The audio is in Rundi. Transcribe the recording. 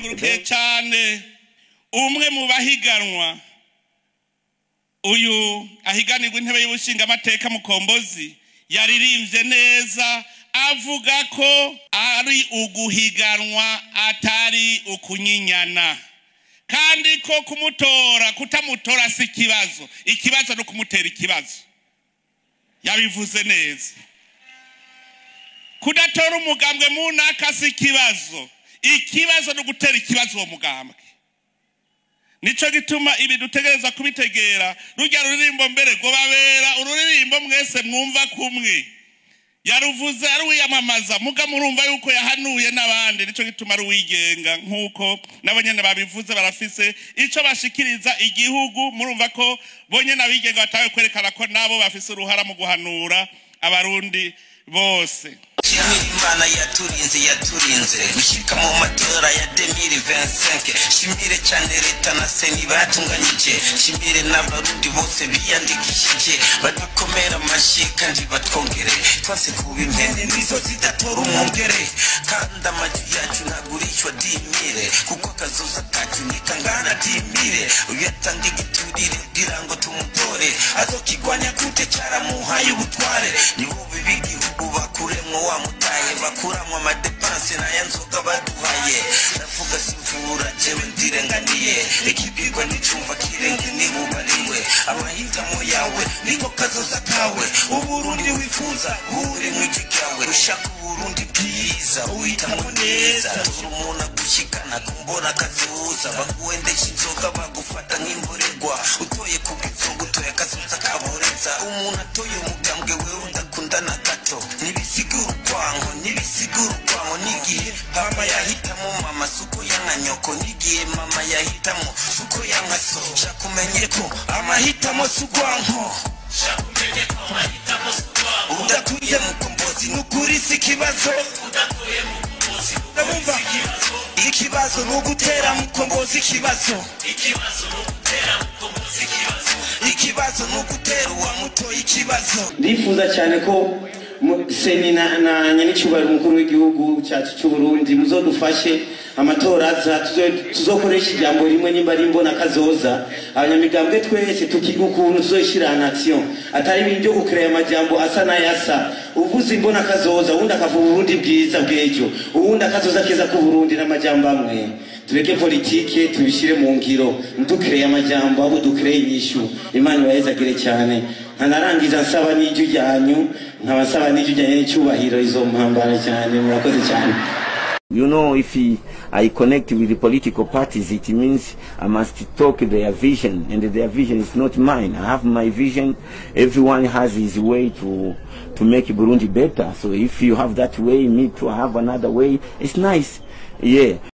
Ndabakengurukiye cyane. Umwe mu bahiganwa uyu ahiganirwa intebe y'ubushingamateka Mukombozi yaririmbye neza, avuga ko ari uguhiganwa atari ukunyinyana, kandi ko kumutora kutamutora si ikibazo, ikibazo no kumutera ikibazo. Yabivuze neza. Kudatora umugambwe munaka si ikibazo, ikibazo no gutera ikibazo uwo mugambwe. Nico gituma ibi dutegereza kubitegera. Rujya ruririmbo mbere go babera ururirimbo mwese mwumva kumwe. Yaruvuze ari wiyamamaza, muga murumva yuko yahanuye n'abandi. Nico gituma ari wigenga, nkuko nabo nyene babivuze, barafise ico bashikiriza igihugu. Murumva ko bonye nabigenga batawe kwerekana ko nabo bafise uruhara mu guhanura abarundi bose. Shimira Imana yaturinze yaturinze gushika mu matora ya 2025. Shimire cyane leta na CENI batunganyije, shimire n'abarundi bose biyandikishije, badukomera amashyi kandi batwongere. Twase kuba impene nizo zidatora umwungere, kandi amajwi yacu ntagurishwa dimire, kuko akazoza kacu nikangana dimire. Uyatanga igiturire kugira ngo tumutore, azokigwanya gute cyaramuhaye ubutware. Nibo bibi igihugu bakuremwo wa mutahe, bakuramwo amadepanse n'aya nzoga baduhaye. Ndavuga simvura jewe ndirenganiye, ikibwirwa nicumva kirenge nibubariwe. Amahitamo yawe niko kazoza kawe, Uburundi wifuza buri mw'ijwi ryawe. Ushaka Uburundi bwiza uhitamo neza, tora umuntu agushikana kumbona kazoza. Baguhendesha inzoga bagufata nk'imborerwa, utoye kubw'inzoga utoye akazoza kaboreza. Umuntu atoye umugambwe wewe udakunda na gato, ntibisigura urwango, ntibisigura urwango. N'igihe papa yahitamo mama suko yanka nyoko, n'igihe mama yahitamo suko yanka so. Shaka umenye ko amahitamo si urwanko, udatuye Mukombozi nukuri si ikibazo. Ndabumva ikibazo ni ugutera Mukombozi ikibazo, ikibazo ni ugutera uwamutoye ikibazo. Ndifuza cyane ko CENI na nyenicubahiro umukuru w'igihugu cyacu cy'u Burundi muzodufashe amatora aza tuzokoresha ijambo rimwe, nimba ari imbona kazoza. Abanyamigambwe twese tukiga ukuntu tuzoshira en action, atari ibintu byo gucrea amajambo asa n'ayasa. Uvuze imbona kazoza, uwundi akavuga Uburundi bwiza bw'ejo, uwundi akazoza keza ku Burundi n'amajambo amwe. Tureke politike tubishire mu ngiro, ntiducreye amajambo ahubwo ducreye inyishu. Imana ibahezagire cyane. Nkanarangiza nsaba n'ijwi ryanyu, nkaba nsaba n'ijwi ryanyu n'icyubahiro, izo mpambara cyane. Murakoze cyane. You know, if I connect with the political parties, it means I must talk their vision, and their vision is not mine. I have my vision. Everyone has his way to make Burundi better. So if you have that way, me too, I have another way. It's nice. Yeah.